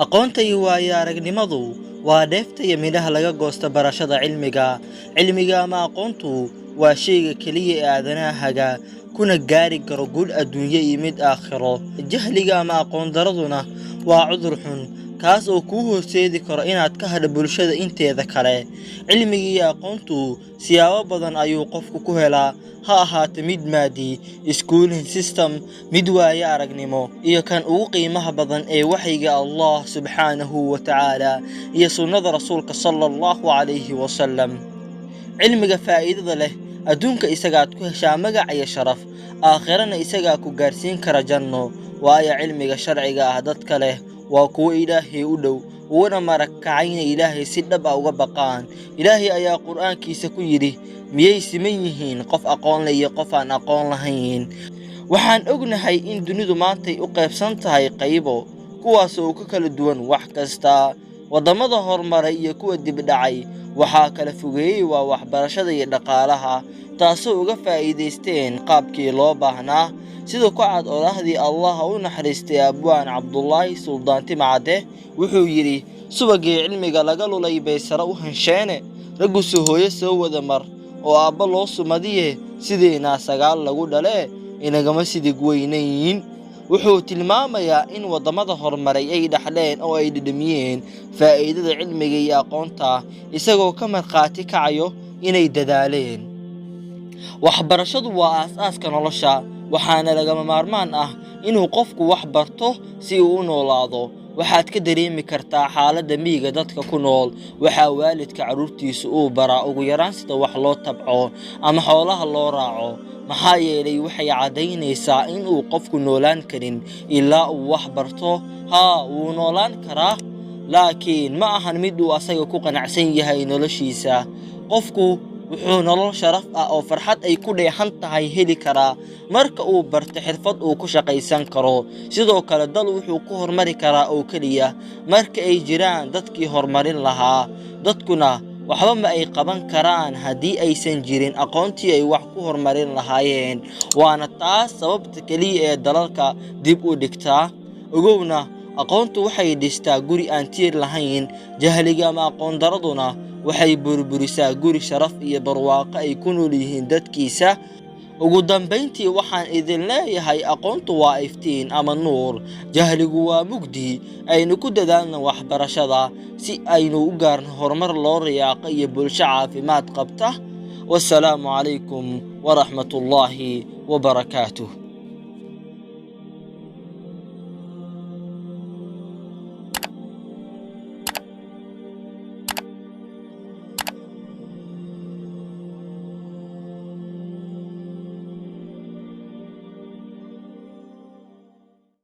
Aqoonta iyo waayo-aragnimadu waa dheefta iyo midhaha laga goosto barashada cilmiga. Cilmiga ama aqoontu waa shayga keliya ee aadanaha haga, kuna gaari karo guul adduunyo iyo mid aakhiro. Jahliga ama aqoon daraduna waa cudur xun, kaas oo kuu horseedi karo inaad ka hadho bulshada inteeda kale. Cilmiga iyo aqoontu siyaabo badan ayuu qofku ku helaa, ha ahaato mid maadi, schooling system, mid waayo aragnimo, iyo kan ugu qiimaha badan ee waxyiga Allah subxaanahu wa tacaala iyo sunnada Rasuulka sala Allahu calayhi wasalam. Cilmiga faa'iidada leh adduunka isagaad ku heshaa magac iyo sharaf, aakhirana isagaa ku gaarsiin kara janno, waayo cilmiga sharciga ah dadka leh waa kuwo Ilaahay u dhow, uguna marag kacay inay Ilaahay si dhab ah uga baqaan. Ilaahay ayaa Qur'aankiisa ku yidhi: "Miyay siman yihiin qof aqoon leh iyo qof aan aqoon lahayn?" Waxaan ognahay in dunidu maantay u qaybsan tahay qaybo, kuwaas oo ka kala duwan wax kasta. Waddamada horumaray iyo kuwa dibdhacay waxaa kala fogeeyey waa waxbarashada iyo dhaqaalaha, taasoo uga faa'iidaysteen qaabkii loo baahnaa. Sida ku cad odhahdii Allah u naxariistay Abwaan Cabdulaahi Suldaan Timacadde, wuxuu yidhi: "Subagii cilmiga laga lulay bay sare u hansheene, ragguse hooyo soo wada mar oo aabba loo sumadiye, sideynaa sagaal lagu dhalee inagama sidig weynayn." Wuxuu tilmaamayaa in waddamada horumaray ay dhaxleen oo ay dhedhamiyeen faa'iidada cilmiga iyo aqoonta, isagoo ka markhaati kacayo inay dadaaleen. Waxbarashadu waa aas-aaska nolosha, waxaana lagama maarmaan ah inuu qofku wax barto si uu u noolaado. Waxaad ka dareemi kartaa xaaladda miyiga dadka ku nool. Waxaa waalidka carruurtiisa uu baraa ugu yaraan sida wax loo tabco ama xoolaha loo raaco, maxaa yeelay waxay caddaynaysaa in uu qofku noolaan karin ilaa uu wax barto. Haa, wuu noolaan karaa, laakiin ma ahan mid uu asaga ku qanacsan yahay noloshiisa. Qofku wuxuu nolol sharaf ah oo farxad ay ku dheehan tahay heli karaa marka uu barto xirfad uu ku shaqaysan karo. Sidoo kale, dal wuxuu ku horumari karaa oo keliya marka ay jiraan dadkii horumarin lahaa. Dadkuna waxba ma ay qaban karaan haddii aysan jirin aqoontii ay wax ku horumarin lahaayeen. Waana taas sababta keliya ee dalalka dib u dhigtaa. Ogowna, aqoontu waxay dhistaa guri aan tiir lahayn, jahliga ama aqoon daraduna waxay burburisaa guri sharaf iyo barwaaqo ay ku nool yihiin dadkiisa. Ugu dambayntii, waxaan idin leeyahay: aqoontu waa iftiin ama nuur, jahligu waa mugdi. Aynu ku dadaalno waxbarashada si aynu u gaarno horumar loo riyaaqo iyo bulsho caafimaad qabta. Wasalaamu calaykum waraxmatullaahi wabarakaatuh.